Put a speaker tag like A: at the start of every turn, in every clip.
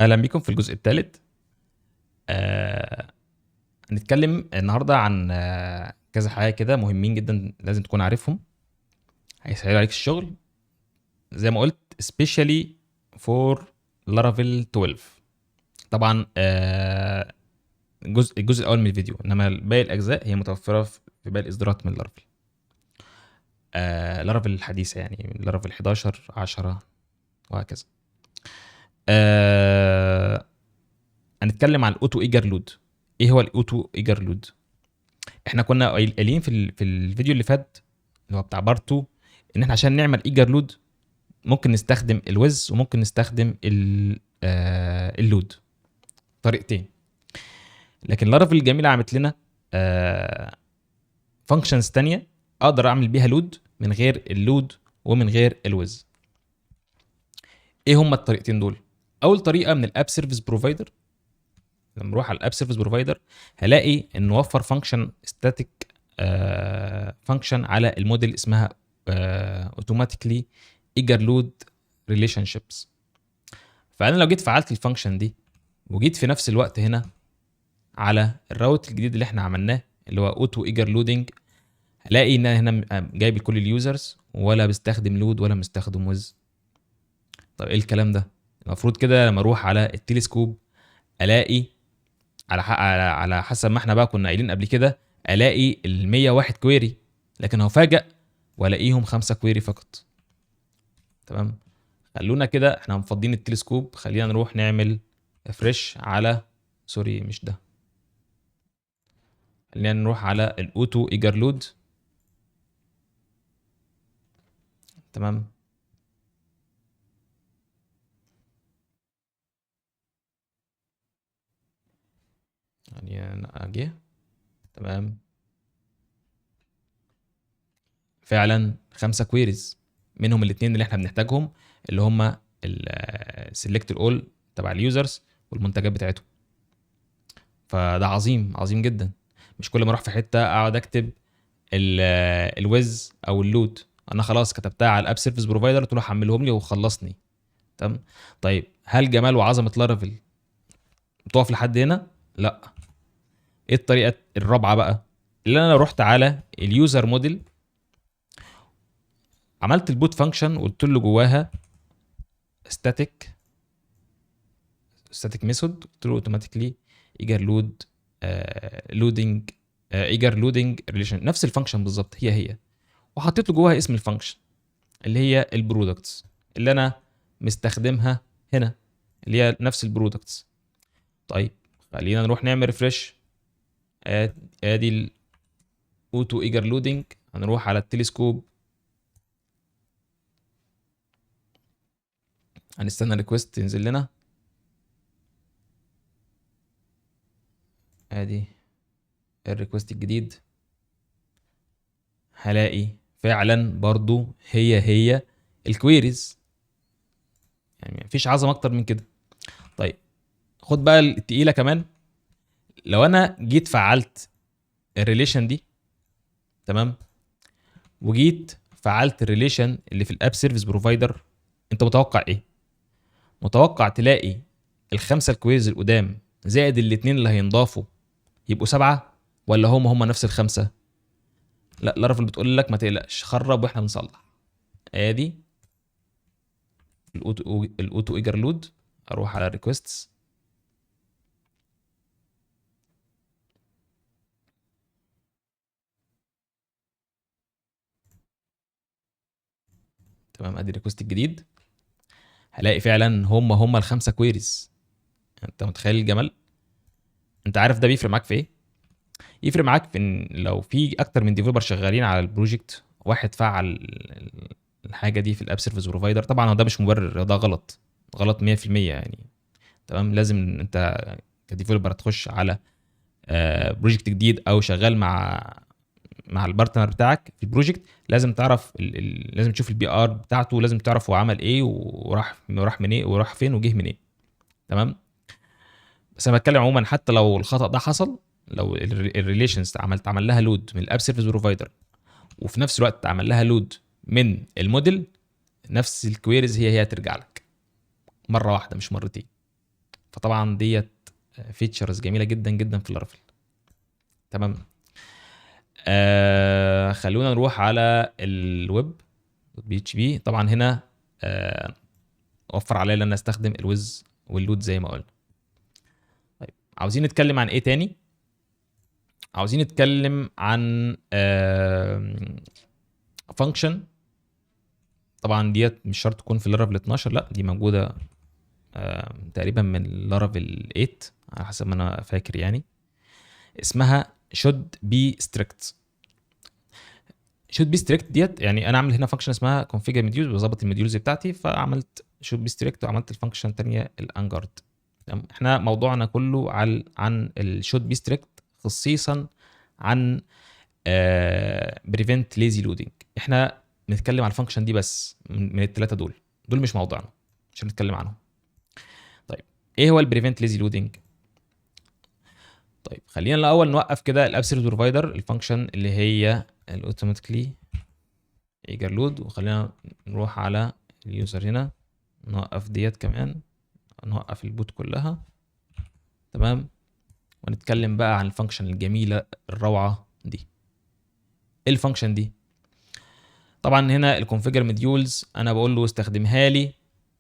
A: اهلا بيكم في الجزء الثالث. هنتكلم النهارده عن كذا حاجة كده مهمين جدا لازم تكون عارفهم، هيسهلوا عليك الشغل زي ما قلت especially for Laravel 12. طبعا الجزء الاول من الفيديو، انما باقي الاجزاء هي متوفرة في باقي الاصدارات من Laravel، Laravel الحديثة، يعني Laravel 11 10 وهكذا. هنتكلم عن ال auto eager load. ايه هو ال auto eager load؟ احنا كنا قايلين في الفيديو اللي فات اللي هو بتاع part 2 ان احنا عشان نعمل eager load ممكن نستخدم ال with وممكن نستخدم ال load، طريقتين. لكن Laravel الجميلة عملت لنا functions تانية اقدر اعمل بيها load من غير ال load ومن غير ال with. ايه هما الطريقتين دول؟ اول طريقه من ال app service provider. لما اروح على ال app service provider هلاقي انه وفر function static، function على الموديل اسمها automatically eager load relationships. فانا لو جيت فعلت ال function دي وجيت في نفس الوقت هنا على ال route الجديد اللي احنا عملناه اللي هو auto eager loading، هلاقي ان انا هنا جايب كل ال users ولا بستخدم load ولا مستخدم with. طب ايه الكلام ده؟ المفروض كده لما اروح على التلسكوب الاقي على حسب ما احنا بقى كنا قايلين قبل كده الاقي ال 101 query، لكن هفاجئ والاقيهم 5 query فقط. تمام، خلونا كده احنا مفضيين التلسكوب، خلينا نروح نعمل refresh على، sorry مش ده، خلينا نروح على ال auto eager load. تمام، يعني اجي، تمام، فعلا 5 queries منهم الاثنين اللي احنا بنحتاجهم اللي هم ال select all تبع ال users والمنتجات بتاعتهم. فده عظيم، عظيم جدا. مش كل ما اروح في حتة اقعد اكتب ال with او ال load، انا خلاص كتبتها على ال app service provider، قلت له حملهم لي وخلصني. تمام. طيب هل جمال وعظمه Laravel بتقف لحد هنا؟ لا. ايه الطريقة الرابعة بقى؟ اللي انا رحت على ال user model، عملت ال put function وقلت له جواها static method، قلت له automatically eager load، loading، eager loading relation، نفس ال function بالظبط هي هي، وحطيت له جواها اسم ال function اللي هي ال products اللي انا مستخدمها هنا اللي هي نفس ال products. طيب خلينا نروح نعمل refresh. ادي ال auto eager loading. هنروح على التلسكوب، هنستنى request تنزل لنا. ادي ال request الجديد، هلاقي فعلا برضو هي هي ال queries، يعني مفيش عظمه اكتر من كده. طيب خد بقى التقيله كمان، لو انا جيت فعلت ال relation دي، تمام، وجيت فعلت ال relation اللي في ال app service provider، انت متوقع ايه؟ متوقع تلاقي ال5 ال queries القدام زائد الاتنين اللي هينضافوا يبقوا 7، ولا هم هم نفس ال5؟ لا، Laravel بتقول لك ما تقلقش، خرب واحنا بنصلح. ادي ال auto eager load، اروح على requests، تمام، ادي ال request الجديد، هلاقي فعلا هم هم ال5 queries. انت متخيل الجمال؟ انت عارف ده بيفرق معاك في ايه؟ يفرق معاك في ان لو في اكتر من developer شغالين على ال project، واحد فعل الحاجة دي في ال app service provider، طبعا هو ده مش مبرر، ده غلط، غلط مية في المية يعني. تمام، لازم انت ك developer تخش على project جديد او شغال مع ال partner بتاعك في ال project، لازم تعرف لازم تشوف ال PR بتاعته، لازم تعرف هو عمل ايه وراح منين وراح فين وجه منين. تمام، بس انا بتكلم عموما حتى لو الخطا ده حصل، لو ال relations عمل لها load من ال app service provider وفي نفس الوقت عمل لها load من الموديل، نفس ال queries هي هي هترجع لك مرة واحدة مش مرتين. فطبعا ديت features جميلة جدا جدا في Laravel. تمام. خلونا نروح على ال web PHP. طبعا هنا وفر عليا ان انا استخدم ال with وال load زي ما قلنا. طيب عاوزين نتكلم عن ايه تاني؟ عاوزين نتكلم عن function. طبعا ديت مش شرط تكون في Laravel 12، لا دي موجودة تقريبا من Laravel 8 على حسب ما انا فاكر يعني. اسمها should be strict. should be strict ديت يعني انا عامل هنا function اسمها configure modules، بظبط ال modules بتاعتي، فعملت should be strict وعملت ال function الثانية ال unguard. احنا موضوعنا كله عن ال should be strict، خصيصا عن prevent lazy loading. احنا بنتكلم على ال function دي بس من الثلاثة دول، دول مش موضوعنا، مش هنتكلم عنهم. طيب ايه هو ال prevent lazy loading؟ طيب خلينا الاول نوقف كده ال app service provider، ال function اللي هي ال automatically eager load، وخلينا نروح على ال user هنا نوقف ديت كمان، نوقف ال bot كلها. تمام. ونتكلم بقى عن ال function الجميلة الروعة دي. ايه ال function دي؟ طبعا هنا ال configure modules انا بقول له استخدمها لي،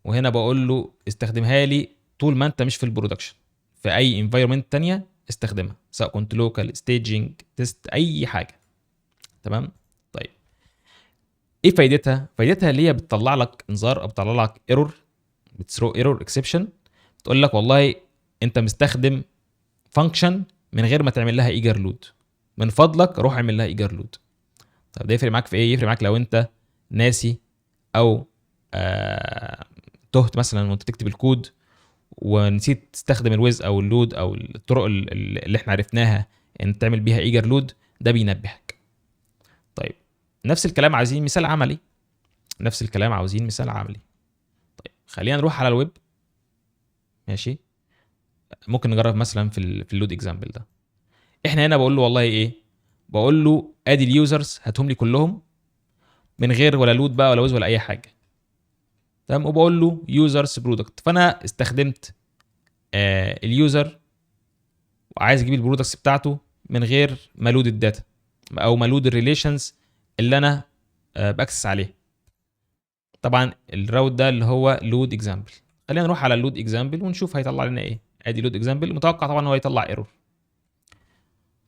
A: وهنا بقول له استخدمها لي طول ما انت مش في ال production، في اي environment تانية استخدمها، سواء كنت local، staging، test، اي حاجة. تمام. طيب ايه فايدتها؟ فايدتها اللي هي بتطلع لك انذار او بتطلع لك error، بت throw error exception، تقول لك والله انت مستخدم function من غير ما تعمل لها eager load، من فضلك روح اعمل لها eager load. طب ده يفرق معاك في ايه؟ يفرق معاك لو انت ناسي او تهت مثلا وانت تكتب الكود ونسيت تستخدم ال with او ال load او الطرق اللي احنا عرفناها ان تعمل بيها eager load، ده بينبهك. طيب نفس الكلام عايزين مثال عملي، نفس الكلام عاوزين مثال عملي. طيب خلينا نروح على الويب. ماشي، ممكن نجرب مثلا في ال load example ده. احنا هنا بقول له والله ايه؟ بقول له ادي ال users هاتهم لي كلهم من غير ولا load بقى ولا with ولا اي حاجة. تمام. وبقول له users product، فانا استخدمت ال user وعايز اجيب ال products بتاعته من غير ما load ال data او ما load ال relations اللي انا ب access عليه. طبعا ال route ده اللي هو load example. خلينا نروح على ال load example ونشوف هيطلع لنا ايه. ادي load example، متوقع طبعا هو يطلع error.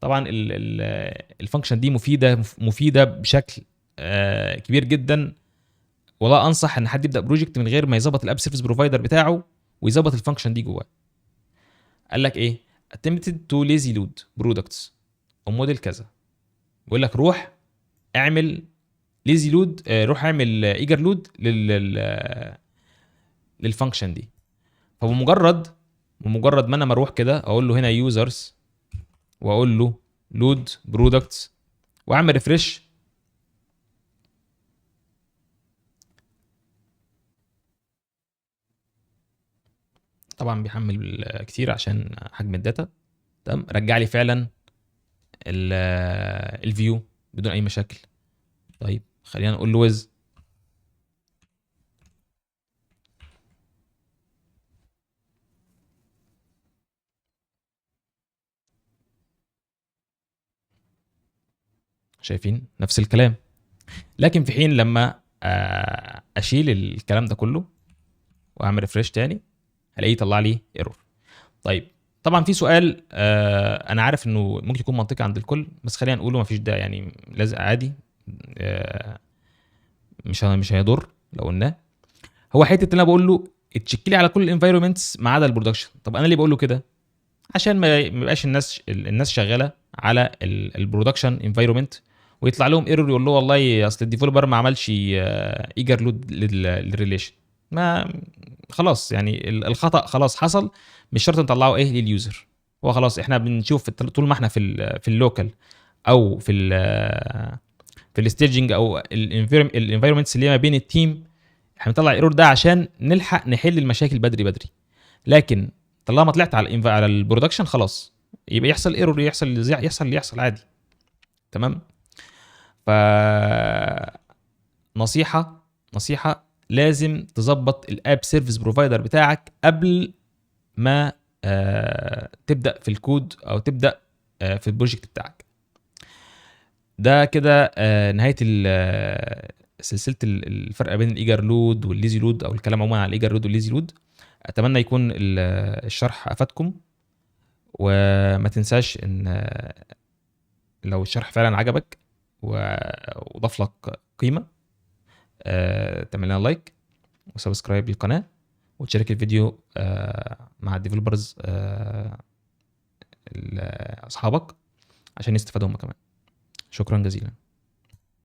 A: طبعا ال function دي مفيدة بشكل كبير جدا، ولا انصح ان حد يبدا project من غير ما يظبط ال app service provider بتاعه ويظبط ال function دي جواه. قال لك ايه؟ attempted to lazy load products او موديل كذا. بيقول لك روح اعمل lazy load، روح اعمل eager load لل function دي. فبمجرد ما انا اروح كده اقول له هنا users واقول له load products واعمل refresh، طبعا بيحمل كتير عشان حجم ال data. تمام، رجع لي فعلا ال view بدون اي مشاكل. طيب خلينا نقول له with. شايفين نفس الكلام، لكن في حين لما اشيل الكلام ده كله واعمل refresh تاني هلاقيه طلع لي error. طيب طبعا في سؤال انا عارف انه ممكن يكون منطقي عند الكل، بس خلينا نقوله مفيش ده يعني لازم عادي، مش هيضر لو قلناه. هو حتة اللي انا بقول له check لي على كل ال environments ما عدا ال production. طب انا ليه بقول له كده؟ عشان ما يبقاش الناس شغالة على ال production environment ويطلع لهم error يقول له والله اصل ال developer ما عملش eager load لل relation. ما خلاص يعني الخطا خلاص حصل، مش شرط نطلعه ايه لل user. هو خلاص احنا بنشوف طول ما احنا في ال local او في ال staging او ال environments اللي هي ما بين ال team، احنا بنطلع ال error ده عشان نلحق نحل المشاكل بدري بدري. لكن طالما طلعت على ال production خلاص يبقى يحصل error، يحصل اللي يحصل عادي. تمام. ف نصيحة لازم تظبط ال app service provider بتاعك قبل ما تبدا في الكود او تبدا في ال project بتاعك. ده كده نهاية سلسلة الفرق بين ال eager load وال lazy load، او الكلام عموما على ال eager load وال lazy load. اتمنى يكون الشرح افادكم، وما تنساش ان لو الشرح فعلا عجبك وضاف لك قيمة تعمل لنا like و subscribe للقناة وتشارك الفيديو مع ال developers اصحابك عشان يستفادوا هم كمان. شكرا جزيلا.